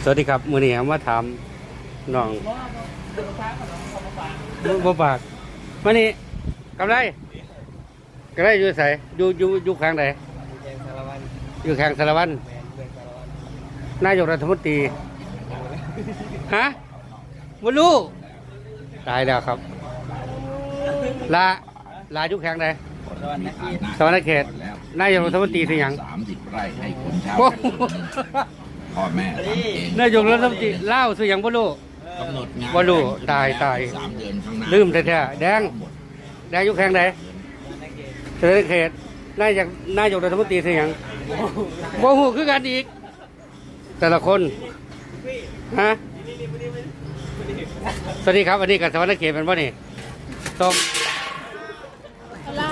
สวัสดีครับ มื้อนี้เอามาถามน้อง บ่ บ่ปาก มานี่ กำไร กำไรอยู่ไส อยู่ อยู่ อยู่แขวงใด แขวงสารวัตร อยู่แขวงสารวัตร แม่น แขวงสารวัตร นายกรัฐมนตรี ฮะ บ่รู้ ตายแล้วครับ ละ หลายอยู่แขวงใด สะหวันนะเขต นายกรัฐมนตรีชื่อหยัง สามสิบไร่ให้คนชาว โอ้โห พ่อแม่ทำเอง นายกรัฐมนตรีลาวชื่อหยังบ่รู้ กำหนดงาน บ่รู้ ตาย ตาย สามเดือนข้างหน้า ลืมแท้ๆ แดง แดงอยู่แขวงใด สะหวันนะเขต นายก นายกรัฐมนตรีชื่อหยัง บ่รู้คือกันอีก แต่ละคน ฮะ สวัสดีครับ อันนี้ก็สะหวันนะเขตแม่นบ่นี่ ส้ม อะไร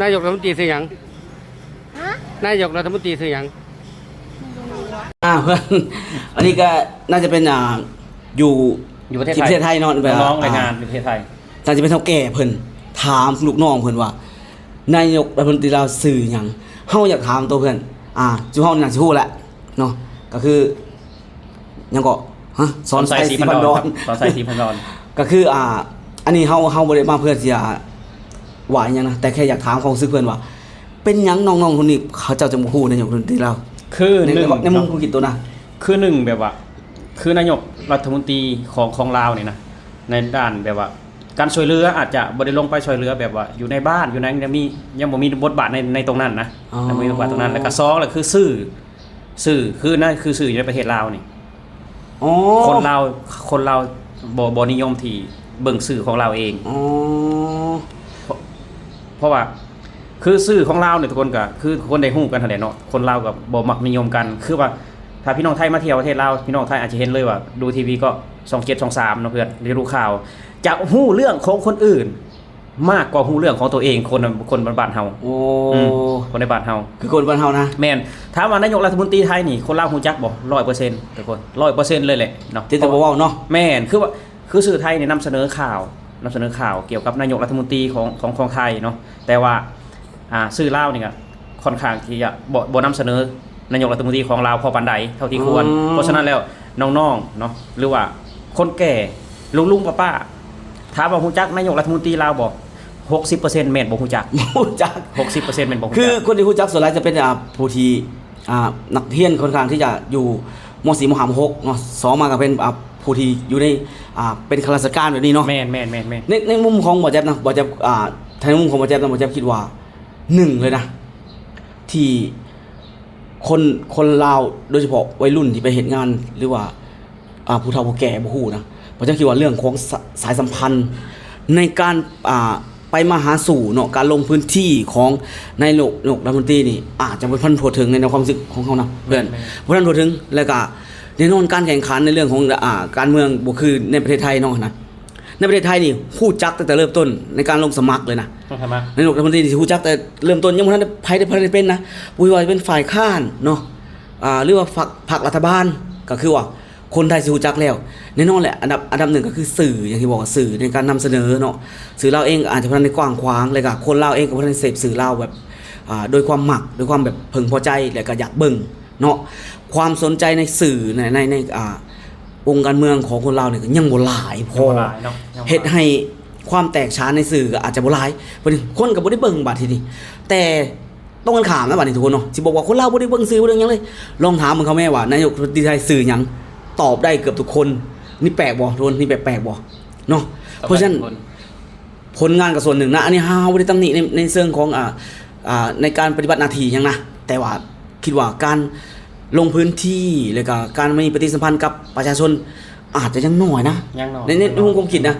นายกรัฐมนตรีชื่อหยัง ฮะ นายกรัฐมนตรีชื่อหยัง อ่า เพื่อน อันนี้ก็น่าจะเป็น อ่า อยู่ อยู่ประเทศไทย ที่ประเทศไทยเนาะ น้องๆ แรงงานอยู่ประเทศไทย น่าจะเป็นเฒ่าแก่เพิ่น ถามลูกน้องเพิ่นว่า นายกรัฐมนตรีลาวชื่อหยัง เฮาอยากถามตัวเพิ่น อ่า จุเฮาน่าสิฮู้แหละเนาะ ก็คือ หยังเกาะ ฮะ สอนชัย ศรีพันดอน ครับ สอนชัย ศรีพันดอน ก็คือ อ่า อันนี้เฮา เฮาบ่ได้มาเพื่อสิ อ่า ว่าอิหยังนะ แต่แค่อยากถามความรู้สึกเพิ่นว่า เป็นหยังน้องๆ คนนี้เขาเจ้าจั่งบ่ฮู้นายกรัฐมนตรีลาว คือ ใน หนึ่ง ในมุม เนาะ ความคิดตัวนะ คือ หนึ่ง แบบว่า คือนายกรัฐมนตรีของ ของลาวนี่นะ ในด้านแบบว่า การช่วยเหลืออาจจะบ่ได้ลงไปช่วยเหลือแบบว่าอยู่ในบ้าน อยู่ใน ยังมี ยังบ่มีบทบาทใน ในตรงนั้นนะ อ๋อ ยังบ่มีบทบาทตรงนั้น แล้วก็ สอง แล้วคือสื่อ สื่อ คือนั่นคือสื่ออยู่ในประเทศลาวนี่ อ๋อ คนลาว คนลาวบ่ บ่นิยมที่เบิ่งสื่อของลาวเอง อ๋อ เพราะ เพราะว่า คือสื่อของลาวเนี่ยทุกคนก็ คือทุกคนได้ฮู้กันหั้นแหละเนาะ คนลาวก็บ่มักนิยมกัน คือว่าถ้าพี่น้องไทยมาเที่ยวประเทศลาว พี่น้องไทยอาจจะเห็นเลยว่าดูทีวีก็ช่องเจ็ด ช่องสามเนาะเพื่อน ได้รู้ข่าว จะฮู้เรื่องของคนอื่น มากกว่าฮู้เรื่องของตัวเอง คน คนบ้านๆ เฮา โอ้ อืม คนในบ้านเฮา คือคนบ้านเฮานะ แม่น ถามว่านายกรัฐมนตรีไทยนี่ คนลาวฮู้จักบ่ ร้อยเปอร์เซ็นต์ ทุกคน ร้อยเปอร์เซ็นต์ เลยแหละเนาะ ที่จะบ่เว้าเนาะ แม่น คือว่า คือสื่อไทยนี่นำเสนอข่าว นำเสนอข่าวเกี่ยวกับนายกรัฐมนตรีของ ของ ของไทยเนาะ แต่ว่า อ่า สื่อลาวนี่ก็ค่อนข้างที่จะบ่ บ่นำเสนอนายกรัฐมนตรีของลาวพอปานใดเท่าที่ควร อ๋อ เพราะฉะนั้นแล้วน้องๆ เนาะ หรือว่าคนแก่ ลุงๆ ป้าๆ ถามว่าฮู้จักนายกรัฐมนตรีลาวบ่ หกสิบเปอร์เซ็นต์ แม่นบ่ฮู้จัก บ่ฮู้จัก หกสิบเปอร์เซ็นต์ แม่นบ่ฮู้จัก คือคนที่ฮู้จักส่วนหลายจะเป็น อ่า ผู้ที่ อ่า นักเรียนค่อนข้างที่จะอยู่ ม.สี่ ม.ห้า ม.หก เนาะ สองมาก็เป็น อ่า ผู้ที่อยู่ใน อ่า เป็นข้าราชการแบบนี้เนาะ แม่นๆ ๆ ใน ในมุมของบ่าวแจ๊บนะ บ่าวแจ๊บ อ่า ในมุมของบ่าวแจ๊บนะ บ่าวแจ๊บคิดว่า หนึ่ง เลยนะ ที่คน คนลาว โดยเฉพาะวัยรุ่นที่ไปเฮ็ดงาน หรือว่า อ่า ผู้เฒ่าผู้แก่บ่ฮู้นะ เพราะฉะนั้นคิดว่าเรื่องของสะ สายสัมพันธ์ในการ อ่า ไปมาหาสู่เนาะ การลงพื้นที่ของนายก นายกรัฐมนตรีนี่ อาจจะบ่ทันทั่วถึงใน ในความรู้สึกของเฮานะเพื่อน แม่นๆ บ่ทันทั่วถึง แล้วก็แน่นอนการแข่งขันในเรื่องของ อ่า การเมืองบ่คือในประเทศไทยเนาะนะ ในประเทศไทยนี่ฮู้จักตั้งแต่เริ่มต้นในการลงสมัครเลยนะ ลงสมัคร นายกรัฐมนตรีนี่ฮู้จักแต่เริ่มต้น ยังบ่ทันได้ ไผได้ ไผได้เป็นนะ บ่ว่าจะเป็นฝ่ายค้านเนาะ อ่า หรือว่าพรรค พรรครัฐบาล ก็คือว่า คนไทยสิฮู้จักแล้ว แน่นอนแหละ อันดับ อันดับหนึ่งก็คือสื่อ อย่างที่บอกว่าสื่อในการนำเสนอเนาะ สื่อลาวเองก็อาจจะบ่ทันได้กว้างขวาง แล้วก็คนลาวเองก็บ่ทันได้เสพสื่อลาวแบบ อ่า โดยความมัก โดยความแบบเพิ่งพอใจ แล้วก็อยากเบิ่งเนาะ ความสนใจในสื่อ ใน ใน ใน อ่า องค์การเมืองของคนลาวนี่ก็ยังบ่หลายพอ ยังบ่หลายเนาะ ยังบ่หลาย เฮ็ดให้ความแตกฉานในสื่อก็อาจจะบ่หลาย บัดนี้คนก็บ่ได้เบิ่งบัดทีนี้ แต่ ตรงกันข้ามนะบัดนี้ทุกคนเนาะ สิบอกว่าคนลาวบ่ได้เบิ่งสื่อบ่ได้เบิ่งหยังเลย ลองถามเบิ่งเขาแม่ว่านายกรัฐมนตรีไทยชื่อหยัง ตอบได้เกือบทุกคน นี่แปลกบ่ทุกคน นี่แปลกๆ บ่เนาะ ตอบได้ทุกคน เพราะฉะนั้นผลงานก็ส่วนหนึ่งนะ อันนี้เฮาบ่ได้ตำหนิใน ในเชิงของ อ่า อ่า ในการปฏิบัติหน้าที่หยังนะ แต่ว่าคิดว่าการลงพื้นที่ แล้วก็การมีปฏิสัมพันธ์กับประชาชน อาจจะยังน้อยนะ ยังน้อย ใน ใน ยังน้อย ในมุมความคิดนะ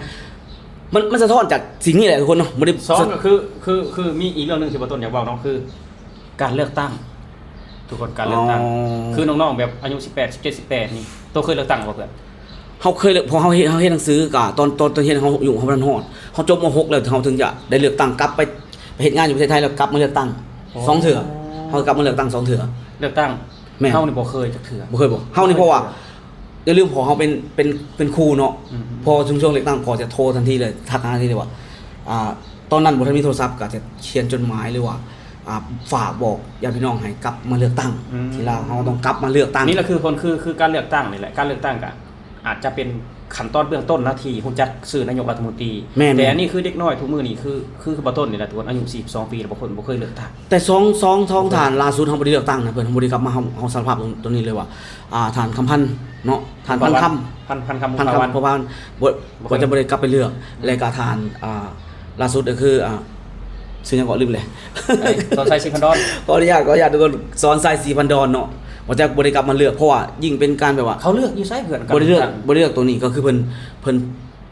มัน มันสะท้อนจากสิ่งนี้แหละทุกคนเนาะ บ่ได้ สอง สะ ก็คือ คือ คือมีอีกเรื่องหนึ่งที่บ่าวต้นอยากเว้าเนาะ คือการเลือกตั้ง ทุกคน การเลือกตั้ง อ๋อ คือน้องๆ แบบอายุสิบแปด สิบเจ็ด สิบแปด นี่ โตเคยเลือกตั้งบ่เพื่อน เฮาเคยเลือก เพราะเฮาเฮ็ด เฮาเฮ็ดหนังสือ กะตอน ตอน ตอนเรียนเฮาอยู่ เฮาบ่ทันฮอด เฮาจบ ม.หก แล้วเฮาถึงจะได้เลือกตั้ง กลับไป ไปเฮ็ดงานอยู่ประเทศไทย แล้วกลับมาเลือกตั้ง โอ้ สองเทื่อ เฮากลับมาเลือกตั้งสองเทื่อ เลือกตั้ง แม่น เฮานี่บ่เคยจักเทื่อ บ่เคยบ่ เฮานี่เพราะว่า อย่าลืมพ่อเฮาเป็น เป็น เป็นครูเนาะ อืม พอช่วงๆ เลือกตั้งพ่อจะโทรทันทีเลย ทักหาทันทีเลยว่า อ่า ตอนนั้นบ่ทันมีโทรศัพท์ ก็อาจจะเขียนจดหมาย หรือว่า ອ່າ ຝາກບອກຍາດພີ່ນ້ອງໃຫ້ກັບມາເລືອກຕັ້ງ ອືມ ທີ່ລາວ ເຮົາຕ້ອງກັບມາເລືອກຕັ້ງ. ນີ້ລະຄືຜົນ ຄື ຄືການເລືອກຕັ້ງນີ້ແຫຼະ ການເລືອກຕັ້ງກະອາດຈະເປັນຂັ້ນຕອນເບື້ອງຕົ້ນນະ ທີ່ຮູ້ຈັກຊື່ນາຍົກລັດຖະມົນຕີ. ແມ່ນໆ ແຕ່ອັນນີ້ຄືເດັກນ້ອຍທຸກມື້ນີ້ ຄື ຄື ຄືບໍ່ຕົ້ນນີ້ແຫຼະ ທຸກຄົນອາຍຸສີ່ສິບສອງປີແລ້ວ ບາງຄົນບໍ່ເທ່າເຄີຍເລືອກຕັ້ງ. ແຕ່ສອງ ສອງ ສອງທ່ານລ່າສຸດເຮົາບໍ່ໄດ້ເລືອກຕັ້ງນະເພິ່ນ ເຮົາບໍ່ໄດ້ກັບມາ ເຮົາ ເຮົາສາລະພາບຕົງ ຕົງນີ້ເລີຍວ່າ ອ່າ ທ່ານຄຳພັນເນາະ ທ່ານພັນຄຳ ພັນ ພັນຄຳ ພັນຄຳ ພົມພາວັນ ພົມພາວັນ ບໍ່ ບໍ່ ບໍ່ເຄີຍ ຈະບໍ່ໄດ້ກັບໄປເລືອກ ອືມ ແລະກະທ່ານ ອ່າ ລ່າສຸດກະຄື ອ່າ ຊື່ຫຍັງເກາະ ລືມແລ້ວ ສອນໄຊ ສີພັນດອນ ຂໍອະນຸຍາດ ຂໍອະນຸຍາດທຸກຄົນ ສອນໄຊ ສີພັນດອນເນາະ ບໍ່ຈັກ ບໍ່ໄດ້ກັບມາເລືອກ ເພາະວ່າຍິ່ງເປັນການແບບວ່າ ເຂົາເລືອກຢູ່ໃສເພື່ອນກັນ ບໍ່ໄດ້ເລືອກ ຕ່າງ ບໍ່ໄດ້ເລືອກຕົງນີ້ ກະຄືເພິ່ນ ເພິ່ນ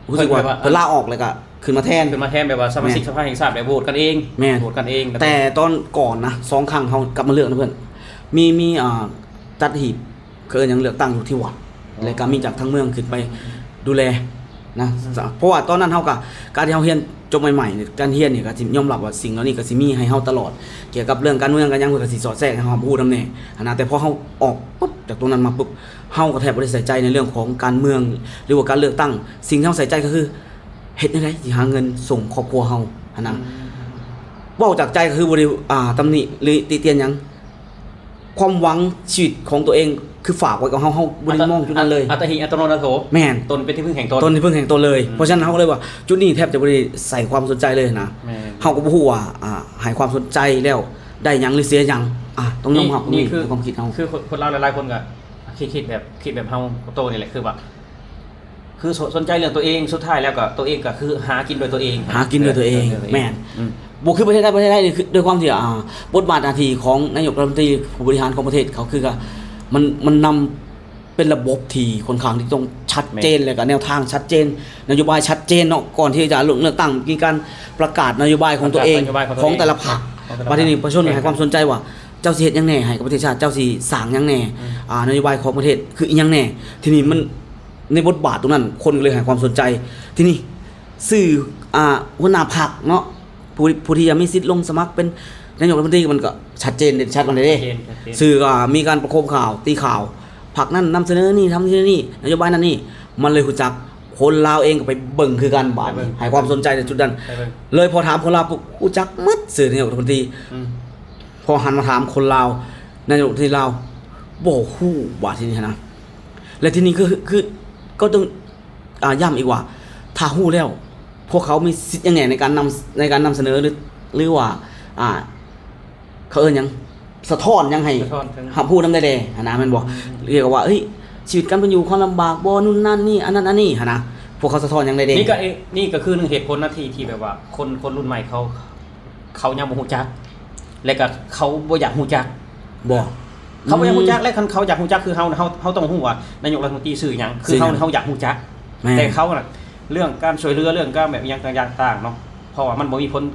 ຮູ້ສຶກວ່າ ເພິ່ນ ເພິ່ນລາອອກແລ້ວກະຂຶ້ນມາແທນ ຂຶ້ນມາແທນ ແບບວ່າສະມາຊິກ ແມ່ນ ສະພາແຫ່ງຊາດ ແບບໂຫວດກັນເອງ ແມ່ນ ໂຫວດກັນເອງ ແຕ່ຕອນກ່ອນນະ ສອງຄັ້ງເຮົາກັບມາເລືອກນຳເພິ່ນ ມີ ມີ ອ່າ ຈັດຮີບ ເຂົາເອີ້ນຫຍັງ ເລືອກຕັ້ງຢູ່ທີ່ວັດ ອໍ ແລ້ວກະມີຈາກທາງເມືອງຂຶ້ນໄປດູແລນະ ອືມ ເພາະວ່າຕອນນັ້ນເຮົາກະ ການທີ່ເຮົາຮຽນຈົບໃໝ່ໆ ການຮຽນນີ້ກະຊິຍອມຮັບວ່າສິ່ງເຫຼົ່ານີ້ກະຊິມີໃຫ້ເຮົາຕະຫຼອດ ກ່ຽວກັບເລື່ອງການເມືອງການຫຍັງ ເພິ່ນກະຊິສອດແຊກໃຫ້ເຮົາຮູ້ນຳແດ່ຫັ້ນນະ ແຕ່ພໍເຮົາອອກປຶບ ຈາກຕົງນັ້ນມາປຶບ ເຮົາກະແທບບໍ່ໄດ້ໃສ່ໃຈໃນເລື່ອງຂອງການເມືອງ ຫຼືວ່າການເລືອກຕັ້ງ ສິ່ງທີ່ເຮົາໃສ່ໃຈກະຄື ເຮັດແນວໃດຊິຫາເງິນສົ່ງຄອບຄົວເຮົາຫັ້ນນະ ອືມ ເວົ້າຈາກໃຈກະຄືບໍ່ໄດ້ ອ່າ ຕຳໜິ ຫຼື ຕິຕຽນຫຍັງ ຄວາມຫວັງຊີວິດຂອງຕົວເອງ ຄືຝາກໄວ້ກັບເຮົາ ເຮົາບໍ່ໄດ້ມອງຈຸດນັ້ນເລີຍ ອັດຕະຫິອັດຕະໂນນາໂຖ ແມ່ນ ຕົນເປັນທີ່ເພິ່ງແຫ່ງຕົນ ຕົນເປັນທີ່ເພິ່ງແຫ່ງຕົນເລີຍ ອືມ ເພາະສະນັ້ນເຮົາກະເລີຍວ່າ ຈຸດນີ້ແທບຈະບໍ່ໄດ້ໃສ່ຄວາມສົນໃຈເລີຍຫັ້ນນະ ແມ່ນ ເຮົາກະບໍ່ຮູ້ວ່າ ອ່າ ໃຫ້ຄວາມສົນໃຈແລ້ວໄດ້ຫຍັງ ຫຼື ເສຍຫຍັງ ອ່າ ຕ້ອງຍອມຮັບ ນີ້ ນີ້ຄື ຄວາມຄິດເຮົາ ຄືຄົນລາວຫຼາຍໆຄົນກະຄິດ ຄິດແບບ ຄິດແບບເຮົາກັບໂຕນີ້ແຫຼະ ຄືວ່າ ຄືສົນໃຈເລື່ອງຕົວເອງ ສຸດທ້າຍແລ້ວກະຕົວເອງກະຄືຫາກິນດ້ວຍຕົວເອງ ຫາກິນດ້ວຍຕົວເອງ ເອີ ໂດຍຕົວເອງ ແມ່ນ ອືມ ບໍ່ຄືປະເທດໃດປະເທດໃດ ຄືດ້ວຍຄວາມທີ່ ອ່າ ບົດບາດໜ້າທີ່ຂອງນາຍົກລັດຖະມົນຕີ ຜູ້ບໍລິຫານຂອງປະເທດເຂົາ ຄືກະ ມັນ ມັນນຳເປັນລະບົບທີ່ຂ້ອນຂ້າງທີ່ຕ້ອງຊັດເຈນ ແມ່ນ ແລ້ວກະແນວທາງຊັດເຈນ ນະໂຍບາຍຊັດເຈນເນາະ ກ່ອນທີ່ຈະລົງເລືອກຕັ້ງ ມີການປະກາດນະໂຍບາຍຂອງຕົວເອງ ປະກາດນະໂຍບາຍຂອງຕົວເອງ ຂອງແຕ່ລະພັກ ຂອງແຕ່ລະພັກ ບັດທີນີ້ປະຊາຊົນ ແມ່ນ ໃຫ້ຄວາມສົນໃຈວ່າ ເຈົ້າຊິເຮັດຫຍັງແດ່ໃຫ້ກັບປະເທດຊາດ ເຈົ້າຊິສ້າງຫຍັງແດ່ ອືມ ອ່າ ນະໂຍບາຍຂອງປະເທດຄືອີ່ຫຍັງແດ່ ທີນີ້ມັນ ໃນບົດບາດຕົງນັ້ນ ຄົນກະເລີຍໃຫ້ຄວາມສົນໃຈ ທີນີ້ຊື່ ອ່າ ຫົວໜ້າພັກເນາະ ຜູ້ ຜູ້ທີ່ຈະມີສິດລົງສະໝັກເປັນນາຍົກລັດຖະມົນຕີ ມັນກະຊັດເຈນເດັ່ນຊັດມາເດ້ ຊັດເຈນ ຊັດເຈນ ສື່ກະມີການປະໂຄມຂ່າວ ຕີຂ່າວ ພັກນັ້ນນຳສະເໜີນີ້ ທຳນີ້ ນະໂຍບາຍນັ້ນນີ້ ມັນເລີຍຮູ້ຈັກ ຄົນລາວເອງກະໄປເບິ່ງຄືກັນ ບາດນີ້ ໄປເບິ່ງ ໃຫ້ຄວາມສົນໃຈໃນຈຸດນັ້ນ ໄປເບິ່ງ ເລີຍພໍຖາມຄົນລາວປຸບ ຮູ້ຈັກໝົດຊື່ນາຍົກລັດຖະມົນຕີ ອືມ ພໍຫັນມາຖາມຄົນລາວ ນາຍົກລັດຖະມົນຕີລາວ ບໍ່ຮູ້ ບາດທີນີ້ຫັ້ນນະ ແລະ ທີນີ້ຄື ຄື ກໍຕ້ອງ ອ່າ ຢ້ຳອີກວ່າ ຖ້າຮູ້ແລ້ວ ພວກເຂົາມີສິດຫຍັງແດ່ໃນການນຳ ໃນການນຳສະເໜີ ຫຼື ຫຼືວ່າ ອ່າ ເຂົາເອີ້ນຫຍັງ ສະທ້ອນຫຍັງໃຫ້ ສະທ້ອນເຖິງ ຮັບຮູ້ນຳໄດ້ແດ່ຫັ້ນນະ ແມ່ນບໍ່? ອືມ ກ່ຽວກັບວ່າ ເອີຍ ຊີວິດການເປັນຢູ່ ຄວາມລຳບາກບໍ່ ນັ້ນນັ້ນນີ້ ອັນນັ້ນອັນນີ້ຫັ້ນນະ ພວກເຂົາສະທ້ອນຫຍັງໄດ້ແດ່? ນີ້ກະ ນີ້ກະຄືໜຶ່ງເຫດຜົນນະ ທີ່ ທີ່ແບບວ່າ ຄົນ ຄົນລຸ້ນໃໝ່ເຂົາ ເຂົາຍັງບໍ່ຮູ້ຈັກ ແລະກະເຂົາບໍ່ຢາກຮູ້ຈັກ ບໍ່ ເຂົາບໍ່ຢາກຮູ້ຈັກ ອືມ ແລະຄັນເຂົາຢາກຮູ້ຈັກ ຄືເຮົາ ເຮົາ ເຮົາຕ້ອງຮູ້ວ່ານາຍົກລັດຖະມົນຕີຊື່ຫຍັງ ຄືເຮົາ ຊື່ຫຍັງ ເຮົາຢາກຮູ້ຈັກ ແມ່ນ ແຕ່ເຂົານະ ເລື່ອງການຊ່ວຍເຫຼືອ ເລື່ອງການແບບອີ່ຫຍັງຕ່າງໆເນາະ ເພາະວ່າມັນບໍ່ມີຜົນ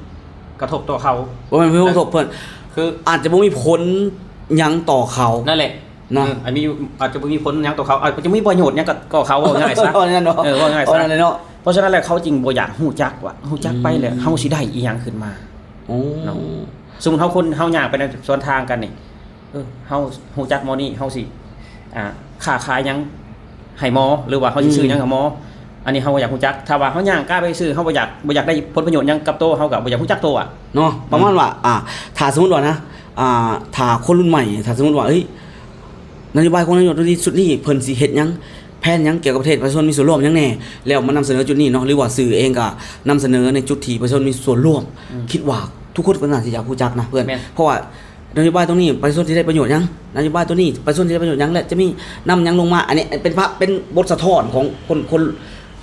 ກະທົບຕໍ່ເຂົາ ບໍ່ແມ່ນຜົນກະທົບເພິ່ນ ຄື ອາດຈະບໍ່ມີຜົນຫຍັງຕໍ່ເຂົາ ນັ້ນແຫຼະ ເນາະ ເອີ ອາດມີຢູ່ ອາດຈະບໍ່ມີຜົນຫຍັງຕໍ່ເຂົາ ອາດຈະມີປະໂຫຍດຫຍັງກໍ ກໍເຂົາ ເວົ້າງ່າຍຊະ ເວົ້ານັ້ນເນາະ ເອີ ເວົ້າງ່າຍຊະ ເວົ້ານັ້ນເນາະ ເພາະສະນັ້ນແຫຼະ ເຂົາຈຶ່ງບໍ່ຢາກຮູ້ຈັກວ່າ ຮູ້ຈັກໄປແລ້ວ ອືມ ເຮົາຊິໄດ້ອີ່ຫຍັງຂຶ້ນມາ ໂອ້ ເນາະ ສົມມຸດເຮົາຄົນ ເຮົາຍ່າງໄປໃນສວນທາງກັນນີ້ ເອີ ເຮົາຮູ້ຈັກໝໍນີ້ ເຮົາຊິ ອ່າ ຄ້າຂາຍຫຍັງໃຫ້ໝໍ ຫຼືວ່າເຮົາຊິ ອືມ ຊື້ຫຍັງໃຫ້ໝໍ ອັນນີ້ເຮົາກໍຢາກຮູ້ຈັກ ຖ້າວ່າເຮົາຍ່າງກ້າໄປຊື່ ເຮົາບໍ່ຢາກ ບໍ່ຢາກໄດ້ຜົນປະໂຫຍດຫຍັງກັບໂຕ ເຮົາກໍບໍ່ຢາກຮູ້ຈັກໂຕອະ ເນາະ ປະມານວ່າ ອືມ ອ່າ ຖ້າສົມມຸດວ່ານະ ອ່າ ຖ້າຄົນລຸ້ນໃໝ່ ຖ້າສົມມຸດວ່າ ເອີຍ ນະໂຍບາຍຂອງນາຍົກລັດຖະມົນຕີຊຸດນີ້ ເພິ່ນຊິເຮັດຫຍັງ ແຜນຫຍັງກ່ຽວກັບປະເທດ ປະຊາຊົນມີສ່ວນຮ່ວມຫຍັງແດ່ ແລ້ວມານຳສະເໜີຈຸດນີ້ເນາະ ຫຼືວ່າສື່ເອງກໍນຳສະເໜີໃນຈຸດທີ່ປະຊາຊົນມີສ່ວນຮ່ວມ ອືມ ຄິດວ່າທຸກຄົນກໍໜ້າຊິຢາກຮູ້ຈັກນະເພື່ອນ ແມ່ນ ເພາະວ່ານະໂຍບາຍຕົງນີ້ປະຊາຊົນຊິໄດ້ປະໂຫຍດຫຍັງ ນະໂຍບາຍຕົວນີ້ປະຊາຊົນຊິໄດ້ປະໂຫຍດຫຍັງ ແລະຈະມີນຳຫຍັງລົງມາ ອັນນີ້ເປັນພາບ ເປັນບົດສະທ້ອນຂອງຄົນ ຄົນ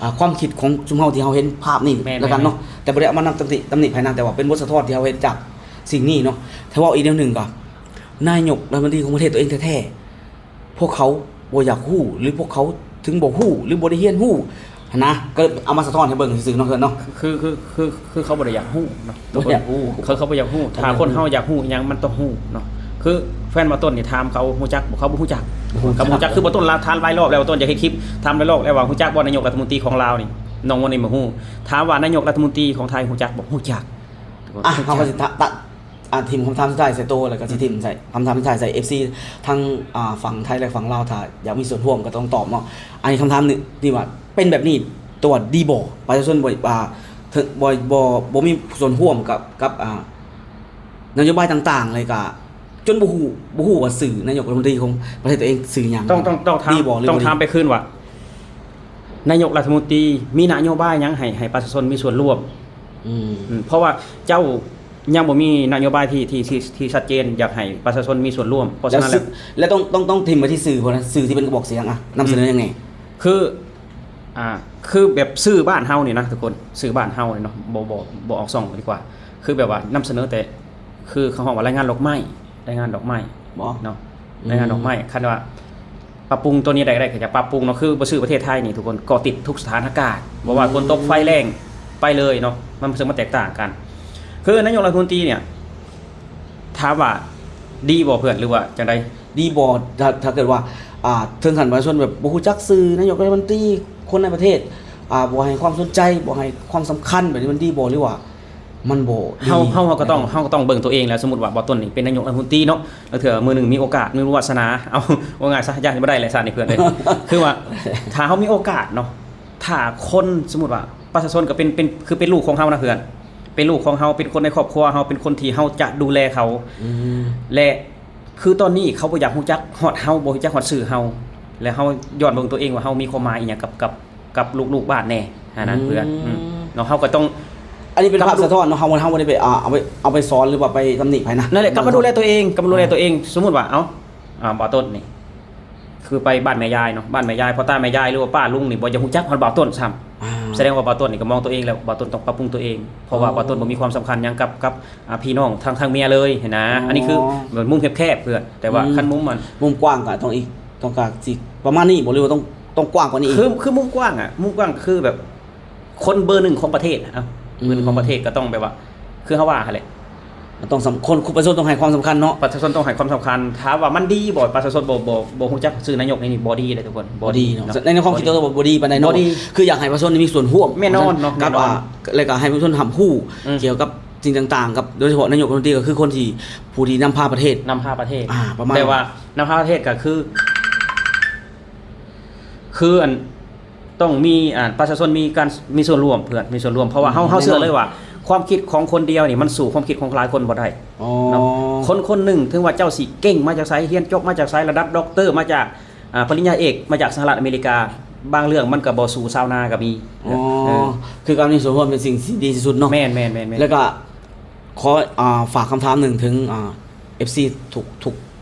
ອ່າ ຄວາມຄິດຂອງຊຸມເຮົາທີ່ເຮົາເຫັນພາບນີ້ ແມ່ນ ແລ້ວກັນເນາະ ແມ່ນ ແຕ່ບໍ່ໄດ້ເອົາມານຳຕຳໜິ ຕຳໜິພາຍໃນ ແຕ່ວ່າເປັນບົດສະທ້ອນທີ່ເຮົາເຫັນຈາກສິ່ງນີ້ເນາະ ຖ້າເວົ້າອີກແນວໜຶ່ງກໍ ນາຍົກລັດຖະມົນຕີຂອງປະເທດຕົວເອງແທ້ໆ ພວກເຂົາບໍ່ຢາກຮູ້ ຫຼື ພວກເຂົາເຖິງບໍ່ຮູ້ ຫຼື ບໍ່ໄດ້ຮຽນຮູ້ຫັ້ນນະ ກໍເອົາມາສະທ້ອນໃຫ້ເບິ່ງຊື່ໆເນາະ ເພື່ອນເນາະ ຄື ຄື ຄື ຄື ຄືເຂົາບໍ່ໄດ້ຢາກຮູ້ເນາະ ບໍ່ຢາກຮູ້ ຄືເຂົາບໍ່ຢາກຮູ້ ຖ້າຄົນເຮົາຢາກຮູ້ອີ່ຫຍັງມັນຕ້ອງຮູ້ເນາະ ຄືແຟນບ່າວຕົ້ນນີ້ຖາມເຂົາຮູ້ຈັກບໍ່ ເຂົາບໍ່ຮູ້ຈັກ ບໍ່ຮູ້ຈັກ ເຂົາບໍ່ຮູ້ຈັກ ຄືບ່າວຕົ້ນລາວຖາມຫຼາຍລອບແລ້ວ ບ່າວຕົ້ນຢາກເຮັດຄລິບ ຖາມຫຼາຍລອບແລ້ວວ່າຮູ້ຈັກບໍ່ນາຍົກລັດຖະມົນຕີຂອງລາວນີ້ ນ້ອງວັນນີ້ບໍ່ຮູ້ ຖາມວ່ານາຍົກລັດຖະມົນຕີຂອງໄທຮູ້ຈັກບໍ່ ຮູ້ຈັກ ອ່ະ ເຮົາກໍຊິຕະ ຕະ ອ່າ ຖິ້ມຄຳຖາມສຸດທ້າຍໃສ່ໂຕ ແລ້ວກໍຊິ ອືມ ຖິ້ມໃສ່ຄຳຖາມສຸດທ້າຍໃສ່ເອັຟຊີທັງ ອ່າ ຝັ່ງໄທ ແລະ ຝັ່ງລາວ ຖ້າຢາກມີສ່ວນຮ່ວມກໍຕ້ອງຕອບເນາະ ອັນນີ້ຄຳຖາມນີ້ ທີ່ວ່າເປັນແບບນີ້ຕົວະດີບໍ່? ປະຊາຊົນບໍ່ ອ່າ ເຖິງ ບໍ່ ບໍ່ ບໍ່ມີສ່ວນຮ່ວມກັບ ກັບ ອ່າ ນະໂຍບາຍຕ່າງໆ ເລີຍ ກະຈົນບໍ່ຮູ້ ບໍ່ຮູ້ວ່າຊື່ນາຍົກລັດຖະມົນຕີຂອງປະເທດຕົວເອງຊື່ຫຍັງ. ຕ້ອງ ຕ້ອງ ຕ້ອງຖາມ ດີບໍ່ ຫຼື ຕ້ອງຖາມໄປຄືນວ່າ ນາຍົກລັດຖະມົນຕີມີນະໂຍບາຍຫຍັງໃຫ້ ໃຫ້ປະຊາຊົນມີສ່ວນຮ່ວມ? ອືມ ອືມ ເພາະວ່າເຈົ້າຍັງບໍ່ມີນະໂຍບາຍທີ່ ທີ່ ທີ່ ທີ່ຊັດເຈນ ຢາກໃຫ້ປະຊາຊົນມີສ່ວນຮ່ວມ. ເພາະສະນັ້ນແລ້ວ ແລ້ວຕ້ອງ ຕ້ອງ ຕ້ອງຖິ້ມໄວ້ທີ່ສື່ພຸ້ນນະ ສື່ທີ່ເປັນກະບອກສຽງ ອະ ນຳສະເໜີຫຍັງແດ່? ອືມ ຄື ອ່າ ຄືແບບສື່ບ້ານເຮົານີ້ນະທຸກຄົນ ສື່ບ້ານເຮົານີ້ເນາະ ບໍ່ ບໍ່ ບໍ່ອອກຊ່ອງດີກວ່າ. ຄືແບບວ່ານຳສະເໜີແຕ່ ຄືເຂົາຮ້ອງວ່າລາຍງານດອກໄມ້ ລາຍງານດອກໄມ້ເນາະ ອືມ ລາຍງານດອກໄມ້. ຄັນວ່າປັບປຸງຕົວນີ້ໄດ້ ໄດ້ກໍຈະປັບປຸງເນາະ. ຄືບໍ່ຊື່ປະເທດໄທນີ້ທຸກຄົນເກາະຕິດທຸກສະຖານະການ ບໍ່ວ່າຝົນຕົກ ອືມ ໄຟແລ້ງ ໄປເລີຍເນາະ ມັນ ເຊິ່ງມັນແຕກຕ່າງກັນ. ຄືນາຍົກລັດຖະມົນຕີນີ້ ຖາມວ່າດີບໍ່ເພື່ອນ ຫຼືວ່າຈັ່ງໃດ? ດີບໍ່ ຖ້າ ຖ້າເກີດວ່າ ອ່າ ເຖິງຂັ້ນປະຊາຊົນແບບບໍ່ຮູ້ຈັກຊື່ນາຍົກລັດຖະມົນຕີ ຄົນໃນປະເທດ ອ່າ ບໍ່ໃຫ້ຄວາມສົນໃຈ ບໍ່ໃຫ້ຄວາມສຳຄັນ ແບບນີ້ມັນດີບໍ່ ຫຼືວ່າມັນບໍ່ດີ? ເຮົາ ເຮົາ ເຮົາກໍຕ້ອງ ເຮົາກໍຕ້ອງເບິ່ງຕົວເອງແຫຼະ. ສົມມຸດວ່າບ່າວຕົ້ນນີ້ເປັນນາຍົກລັດຖະມົນຕີເນາະ ລາງເທື່ອມື້ໜຶ່ງມີໂອກາດ ມີວາສະໜາ ເອົາ ເວົ້າງ່າຍຊະ ຢ້ານບໍ່ໄດ້ແຫຼະຊາດນີ້ເພື່ອນເອີຍ. ຄືວ່າຖ້າເຮົາມີໂອກາດເນາະ ຖ້າຄົນ ສົມມຸດວ່າປະຊາຊົນກໍເປັນ ເປັນ ຄືເປັນລູກຂອງເຮົານະເພື່ອນ ເປັນລູກຂອງເຮົາ ເປັນຄົນໃນຄອບຄົວເຮົາ ເປັນຄົນທີ່ເຮົາຈະດູແລເຂົາ ອືມ ແລະ ຄືຕອນນີ້ເຂົາບໍ່ຢາກຮູ້ຈັກຮອດເຮົາ ບໍ່ຮູ້ຈັກຮອດຊື່ເຮົາ ແລະ ເຮົາຍ້ອນເບິ່ງຕົວເອງວ່າເຮົາມີຄວາມໝາຍອີ່ຫຍັງກັບ ກັບ ກັບລູກໆບ້ານແດ່ຫັ້ນນະ ອືມ ເພື່ອນ ອືມ ເນາະ. ເຮົາກໍຕ້ອງ ອັນນີ້ເປັນພາບສະທ້ອນເນາະ ເຮົາ ເຮົາບໍ່ໄດ້ໄປ ອ່າ ເອົາໄປ ເອົາໄປສອນ ຫຼືວ່າໄປຕຳໜິໃຜນະ ນັ້ນແຫຼະ ກັບມາດູແລຕົວເອງ ກັບມາດູແລຕົວເອງ. ສົມມຸດວ່າ ເອົ້າ ອ່າ ບ່າວຕົ້ນນີ້ ຄືໄປບ້ານແມ່ຍາຍເນາະ ບ້ານແມ່ຍາຍ ພໍ່ຕາແມ່ຍາຍ ຫຼືວ່າປ້າລຸງນີ້ບໍ່ຢາກຮູ້ຈັກຮອດບ່າວຕົ້ນຊ້ຳ. ອ່າ ສະແດງວ່າບ່າວຕົ້ນນີ້ກໍມອງຕົວເອງແລ້ວ ບ່າວຕົ້ນຕ້ອງປັບປຸງຕົວເອງ ເພາະວ່າ ອໍ ບ່າວຕົ້ນບໍ່ມີຄວາມສຳຄັນຫຍັງກັບ ກັບ ອ່າ ພີ່ນ້ອງທາງ ທາງເມຍເລີຍຫັ້ນນະ. ອໍ ອັນນີ້ຄືແບບມຸມແຄບໆ ເພື່ອນ ແຕ່ວ່າ ອືມ ຄັນມຸມມັນ ມຸມກວ້າງກໍຕ້ອງອີກ ຕ້ອງການຊິປະມານນີ້ບໍ່ ຫຼືວ່າຕ້ອງ ຕ້ອງກວ້າງກວ່ານີ້ອີກ? ຄື ຄືມຸມກວ້າງອະ ມຸມກວ້າງຄືແບບ ຄົນເບີໜຶ່ງຂອງປະເທດ ເອົ້າ ອືມ ເບີໜຶ່ງຂອງປະເທດກໍຕ້ອງແບບວ່າ ຄືເຮົາວ່າຫັ້ນແຫຼະ ມັນຕ້ອງສຳ ຄົນ ປະຊາຊົນຕ້ອງໃຫ້ຄວາມສຳຄັນເນາະ ປະຊາຊົນຕ້ອງໃຫ້ຄວາມສຳຄັນ. ຖາມວ່າມັນດີບໍ່ ປະຊາຊົນບໍ່ ບໍ່ ບໍ່ຮູ້ຈັກຊື່ນາຍົກນີ້ ບໍ່ດີເລີຍທຸກຄົນ ບໍ່ດີເນາະ ບໍ່ດີເນາະ. ໃນ ໃນຄວາມຄິດ ບໍ່ດີ ຕົວ ບໍ່ດີປານໃດເນາະ ບໍ່ດີ ຄືຢາກໃຫ້ປະຊາຊົນມີສ່ວນຮ່ວມ ແນ່ນອນເນາະ ກັບ ແນ່ນອນ ອ່າ ແລ້ວກໍໃຫ້ປະຊາຊົນຮັບຮູ້ ອືມ ກ່ຽວກັບສິ່ງຕ່າງໆ ກັບ ໂດຍສະເພາະນາຍົກລັດຖະມົນຕີກໍຄືຄົນທີ່ ຜູ້ທີ່ນຳພາປະເທດ ນຳພາປະເທດ ອ່າ ປະມານ ແຕ່ວ່ານຳພາປະເທດກໍຄື ຄືອັນ ຕ້ອງມີ ອ່າ ປະຊາຊົນມີການ ມີສ່ວນຮ່ວມເພື່ອນ ມີສ່ວນຮ່ວມ ເພາະວ່າເຮົາ ອືມ ເຮົາເຊື່ອເລີຍວ່າ ແນ່ນອນ ຄວາມຄິດຂອງຄົນດຽວນີ້ມັນສູ້ຄວາມຄິດຂອງຫຼາຍຄົນບໍ່ໄດ້ ອໍ ເນາະ. ຄົນຄົນໜຶ່ງ ເຖິງວ່າເຈົ້າຊິເກັ່ງມາຈາກໃສ ຮຽນຈົບມາຈາກໃສ ລະດັບດັອກເຕີ ມາຈາກ ອ່າ ປະລິນຍາເອກ ມາຈາກສະຫະລັດອາເມລິກາ ບາງເລື່ອງມັນກໍບໍ່ສູ້ຊາວນາກໍມີ ອໍ ເອີ ຄືການມີສ່ວນຮ່ວມເປັນສິ່ງທີ່ດີທີ່ສຸດເນາະ. ແມ່ນໆໆໆ ແລ້ວກໍ ຂໍ ອ່າ ຝາກຄຳຖາມໜຶ່ງເຖິງ ອ່າ ເອັຟຊີ ທຸກ ທຸກ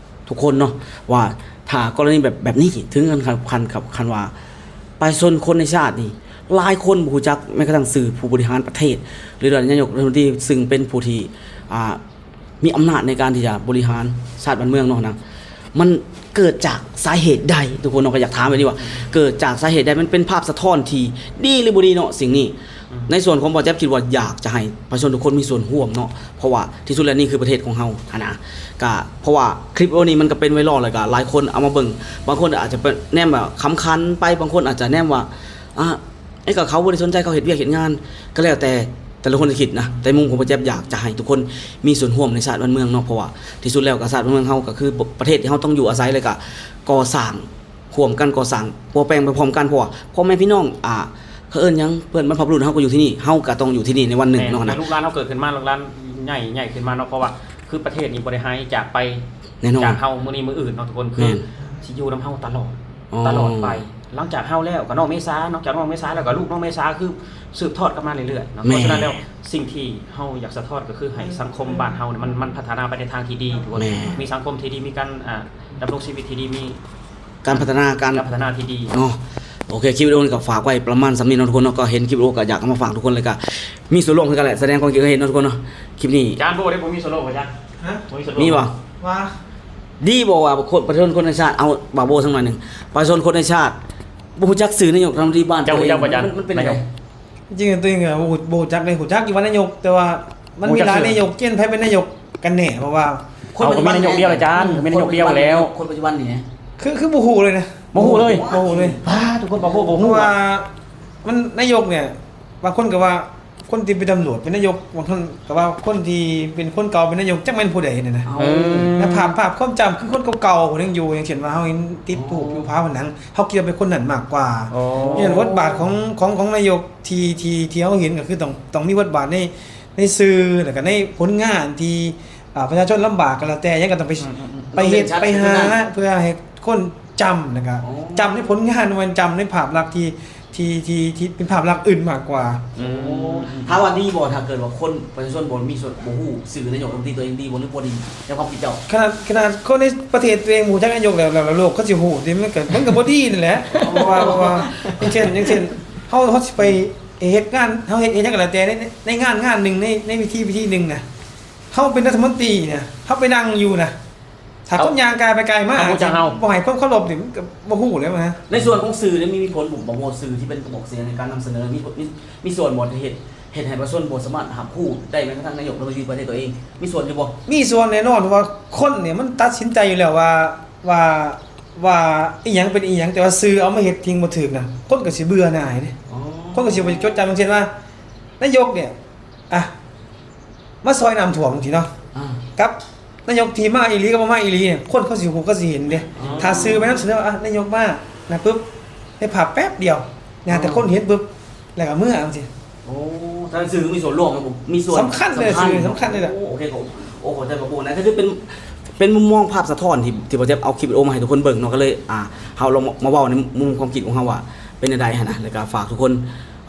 ທຸກຄົນເນາະ ວ່າຖ້າກໍລະນີແບບ ແບບນີ້ ເຖິງຂັ້ນ ຂັ້ນ ຂັ້ນ ຂັ້ນວ່າປະຊາຊົນຄົນໃນຊາດນີ້ ຫຼາຍຄົນບໍ່ຮູ້ຈັກແມ້ກະທັ່ງຊື່ຜູ້ບໍລິຫານປະເທດ ຫຼືວ່ານາຍົກລັດຖະມົນຕີ ຊຶ່ງເປັນຜູ້ທີ່ ອ່າ ມີອຳນາດໃນການທີ່ຈະບໍລິຫານຊາດບ້ານເມືອງເນາະນະ ມັນເກີດຈາກສາເຫດໃດ? ທຸກຄົນເນາະ ກໍຢາກຖາມແບບນີ້ວ່າ ເກີດຈາກສາເຫດໃດ? ມັນເປັນພາບສະທ້ອນທີ່ດີ ຫຼື ບໍ່ດີເນາະ ສິ່ງນີ້ ອືມ ໃນສ່ວນຂອງບ່າວແຈັບຄິດວ່າຢາກຈະໃຫ້ປະຊາຊົນທຸກຄົນມີສ່ວນຮ່ວມເນາະ ເພາະວ່າທີ່ສຸດແລ້ວນີ້ຄືປະເທດຂອງເຮົາຫັ້ນນະ. ກະເພາະວ່າຄລິບໂອນີ້ມັນກະເປັນໄວຣັລ ແລ້ວກະຫຼາຍຄົນເອົາມາເບິ່ງ ບາງຄົນອາດຈະແນມວ່າຂຳຂັນໄປ ບາງຄົນອາດຈະແນມວ່າ ອ່າ ເອີ ກໍເຂົາບໍ່ໄດ້ສົນໃຈ ເຂົາເຮັດວຽກເຮັດງານ ກໍແລ້ວແຕ່ແຕ່ລະຄົນຈະຄິດນະ. ແຕ່ມຸມຂອງບ່າວແຈັບຢາກຈະໃຫ້ທຸກຄົນມີສ່ວນຮ່ວມໃນຊາດບ້ານເມືອງເນາະ ເພາະວ່າທີ່ສຸດແລ້ວກະຊາດບ້ານເມືອງເຮົາກະຄືປະເທດທີ່ເຮົາຕ້ອງຢູ່ອາໄສ ແລ້ວກະກໍ່ສ້າງ ຮ່ວມກັນກໍ່ສ້າງ ປົວແປງໄປພ້ອມກັນ ເພາະວ່າພໍ່ແມ່ພີ່ນ້ອງ ອ່າ ເຂົາເອີ້ນຫຍັງ ເພື່ອນບັນພະບຸລຸດເຮົາກໍຢູ່ທີ່ນີ້ ເຮົາກໍຕ້ອງຢູ່ທີ່ນີ້ໃນວັນໜຶ່ງເນາະ ແມ່ນ ນະ ລູກຫຼານເຮົາເກີດຂຶ້ນມາ ລູກຫຼານໃຫຍ່ ໃຫຍ່ຂຶ້ນມາເນາະ ເພາະວ່າຄືປະເທດນີ້ບໍ່ໄດ້ຫາຍຈາກໄປ ແນ່ນອນ ຈາກເຮົາມື້ນີ້ມື້ອື່ນເນາະທຸກຄົນ ຄື ແມ່ນ ຊິຢູ່ນຳເຮົາຕະຫຼອດ ອໍ ຕະຫຼອດໄປ ຫຼັງຈາກເຮົາແລ້ວກໍນ້ອງເມສາ ນອກຈາກນ້ອງເມສາແລ້ວກໍລູກນ້ອງເມສາ ຄືສືບທອດກັນມາເລື້ອຍໆເນາະ ແມ່ນ ເພາະສະນັ້ນແລ້ວ ສິ່ງທີ່ເຮົາຢາກສະທ້ອນກໍຄືໃຫ້ສັງຄົມບ້ານເຮົານີ້ມັນ ມັນພັດທະນາໄປໃນທາງທີ່ດີທຸກຄົນ ແມ່ນ ມີສັງຄົມທີ່ດີ ມີການ ອ່າ ດຳລົງຊີວິດທີ່ດີ ມີ ການພັດທະນາ ການ ການພັດທະນາທີ່ດີເນາະ. ໂອເຄ ຄລິບວິດີໂອນີ້ກໍຝາກໄວ້ປະມານສ່ຳນີ້ເນາະທຸກຄົນເນາະ ກໍເຫັນຄລິບວິດີໂອກໍຢາກເອົາມາຝາກທຸກຄົນ ແລ້ວກໍມີສ່ວນຮ່ວມຄືກັນແຫຼະ ສະແດງຄວາມຄິດເຫັນເນາະທຸກຄົນເນາະ. ຄລິບນີ້ ອາຈານໂບໄດ້ບໍ່ມີສ່ວນຮ່ວມບໍ່ຈານ? ຮະ? ບໍ່ມີສ່ວນຮ່ວມ ມີບໍ່? ວ່າ ດີບໍ່ວ່າຄົນ ປະຊາຊົນຄົນໃນຊາດ ເອົາບ່າວໂບສັກໜ້ອຍໜຶ່ງ ປະຊາຊົນຄົນໃນຊາດບໍ່ຮູ້ຈັກຊື່ນາຍົກລັດຖະມົນຕີບ້ານ ເຈົ້າຮູ້ຈັກບໍ່ອາຈານ? ມັນ ມັນເປັນຈັ່ງໃດ? ຈິງໆ ຕົວເອງກໍບໍ່ ບໍ່ຮູ້ຈັກເລີຍ ຮູ້ຈັກຢູ່ວ່ານາຍົກ ແຕ່ວ່າມັນມີຫຼາຍນາຍົກ ເຈົ້າຮູ້ຈັກຊື່ ເຊັ່ນ ໃຜເປັນນາຍົກກັນແນ່ ເພາະວ່າ ເອົາ ກໍມີນາຍົກດຽວອາຈານ ກໍມີນາຍົກດຽວແລ້ວ ຄົນປັດຈຸບັນນີ້ນະ ຄື ຄືບໍ່ຮູ້ເລີຍນະ ບໍ່ຮູ້ເລີຍ ບໍ່ຮູ້ເລີຍ ປ້າ ທຸກຄົນບໍ່ຮູ້ ບໍ່ຮູ້ ເພາະວ່າ ວ່າ ມັນນາຍົກນີ້ ບາງຄົນກໍວ່າຄົນທີ່ເປັນຕຳຫຼວດເປັນນາຍົກ ບາງຄົນກໍວ່າຄົນທີ່ເປັນຄົນເກົ່າເປັນນາຍົກ ຈັກແມ່ນຜູ້ໃດນີ້ນະ ເອີ ແລະ ພາບ ພາບຄວາມຈຳຄືຄົນເກົ່າໆ ຜູ້ໜຶ່ງຢູ່ ຢ່າງເຊັ່ນວ່າເຮົາເຫັນຕິດຮູບຢູ່ຝາຜະໜັງ ເຮົາຄິດວ່າເປັນຄົນນັ້ນມາກກວ່າ ອໍ ເພາະສະນັ້ນບົດບາດຂອງ ຂອງ ຂອງນາຍົກທີ່ ທີ່ ທີ່ເຮົາເຫັນກໍຄືຕ້ອງ ຕ້ອງມີບົດບາດໃນ ໃນສື່ ແລ້ວກໍໃນຜົນງານທີ່ ອ່າ ປະຊາຊົນລຳບາກກໍແລ້ວແຕ່ ຫຍັງກໍຕ້ອງໄປ ອືມໆໆ ໄປເຮັດ ໄປຫາ ເພື່ອໃຫ້ຄົນຈຳ ແລ້ວກໍ ອໍ ຈຳໃນຜົນງານ ບໍ່ແມ່ນຈຳໃນພາບລັກທີ່ ທີ່ ທີ່ ທີ່ເປັນພາບລັກອື່ນມາກກວ່າ. ອືມ ຖາມວ່າດີບໍ່ ຖ້າເກີດວ່າຄົນ ປະຊາຊົນບໍ່ມີສ່ວນ ບໍ່ຮູ້ຊື່ນາຍົກລັດຖະມົນຕີຕົວເອງ ດີບໍ່ ຫຼືບໍ່ດີ ໃນຄວາມຄິດເຈົ້າ? ຂະໜາດ ຂະໜາດຄົນໃນປະເທດຕົວເອງບໍ່ຮູ້ຈັກນາຍົກແລ້ວ ແລ້ວ ແລ້ວໂລກເຂົາຊິຮູ້ຕິ ມັນກໍ ມັນກໍບໍ່ດີນັ້ນແຫຼະ. ເພາະວ່າ ເພາະວ່າ ຢ່າງເຊັ່ນ ຢ່າງເຊັ່ນ ເຮົາ ເຮົາຊິໄປເຮັດງານ ເຮົາເຮັດ ເຮັດຫຍັງກໍແລ້ວແຕ່ ໃນ ໃນງານ ງານໜຶ່ງ ໃນ ໃນພິທີ ພິທີໜຶ່ງນະ ເຮົາເປັນລັດຖະມົນຕີນະ ເຮົາໄປນັ່ງຢູ່ນະ ຖ້າ ເອົາ ຄົນຍ່າງກາຍໄປກາຍມາ ເຂົາບໍ່ຮູ້ຈັກເຮົາ ບໍ່ໃຫ້ຄວາມເຄົາລົບນີ້ ມັນກໍບໍ່ຮູ້ແລ້ວນະ. ໃນສ່ວນຂອງສື່ນີ້ ມີ ມີຜົນບໍ່ ບໍ່ຊື່ທີ່ເປັນກະບອກສຽງໃນການນຳສະເໜີ ມີ ມີ ມີສ່ວນບໍ່ທີ່ເຮັດ ເຮັດໃຫ້ປະຊາຊົນບໍ່ສາມາດຮັບຮູ້ໄດ້ ແມ້ກະທັ່ງນາຍົກລັດຖະມົນຕີປະເທດຕົວເອງ ມີສ່ວນຢູ່ບໍ່? ມີສ່ວນແນ່ນອນ ເພາະວ່າຄົນນີ້ມັນຕັດສິນໃຈຢູ່ແລ້ວວ່າ ວ່າ ວ່າອີ່ຫຍັງເປັນອີ່ຫຍັງ ແຕ່ວ່າຊື່ເອົາມາເຮັດສິ່ງບໍ່ຖືກນະ ຄົນກໍຊິເບື່ອໜ່າຍເດ້. ອໍ ຄົນກໍຊິບໍ່ຈົດຈຳ ຢ່າງເຊັ່ນວ່າ ນາຍົກນີ້ ອ່ະ ມາຊ່ອຍນ້ຳຖ້ວມຈັ່ງຊີ້ເນາະ ອ່າ ກັບນາຍົກທີ່ມາອີ່ຫຼີກັບບໍ່ມາອີ່ຫຼີນີ້ ຄົນເຂົາຊິຮູ້ ເຂົາຊິເຫັນເດ້. ອໍ ຖ້າສື່ໄປນຳສະເໜີວ່າ ອ່ະ ນາຍົກມານະປຶບ ໃນພາບແປັບດຽວນະ ອໍ ແຕ່ຄົນເຫັນປຶບ ແລ້ວກໍເມືອຈັ່ງຊີ້. ໂອ້ ທາງສື່ມີສ່ວນຮ່ວມ ມີສ່ວນສຳຄັນເລີຍ ສຳຄັນ ສື່ສຳຄັນເລີຍແຫຼະ. ໂອ້ ໂອເຄ ໂອ້ ເຂົ້າໃຈ ຂອບຄຸນນະ ກໍຄືເປັນ ເປັນມຸມມອງພາບສະທ້ອນທີ່ ທີ່ບໍ່ແຈັບເອົາຄລິບວິດີໂອມາໃຫ້ທຸກຄົນເບິ່ງເນາະ ກໍເລີຍ ອ່າ ເຮົາລອງມາ ມາເວົ້າໃນມຸມຄວາມຄິດຂອງເຮົາວ່າເປັນແນວໃດຫັ້ນນະ ແລ້ວກໍຝາກທຸກຄົນ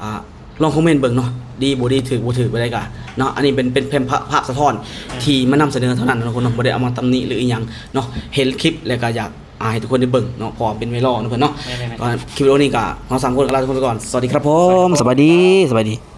ອ່າ ລອງຄອມເມັນເບິ່ງເນາະ ດີບໍ່ດີ ຖືກບໍ່ຖືກ ແບບໃດກໍເນາະ ອັນນີ້ເປັນ ເປັນ ເປັນພາບ ພາບສະທ້ອນ ອືມ ທີ່ມານຳສະເໜີເທົ່ານັ້ນເນາະ ທຸກຄົນເນາະ ບໍ່ໄດ້ເອົາມາຕຳໜິ ຫຼືອີ່ຫຍັງເນາະ ເຫັນຄລິບແລ້ວກໍຢາກ ອ່າ ໃຫ້ທຸກຄົນໄດ້ເບິ່ງເນາະ ເພາະວ່າເປັນໄວຣັລເນາະ ເພື່ອນເນາະ. ແມ່ນໆໆ ກໍຄລິບວິດີໂອນີ້ກໍເຮົາສາມຄົນກໍລາທຸກຄົນໄປກ່ອນ. ສະຫວັດດີຄັບຜົມ. ສະຫວັດດີ ສະບາຍດີ ສະບາຍດີ.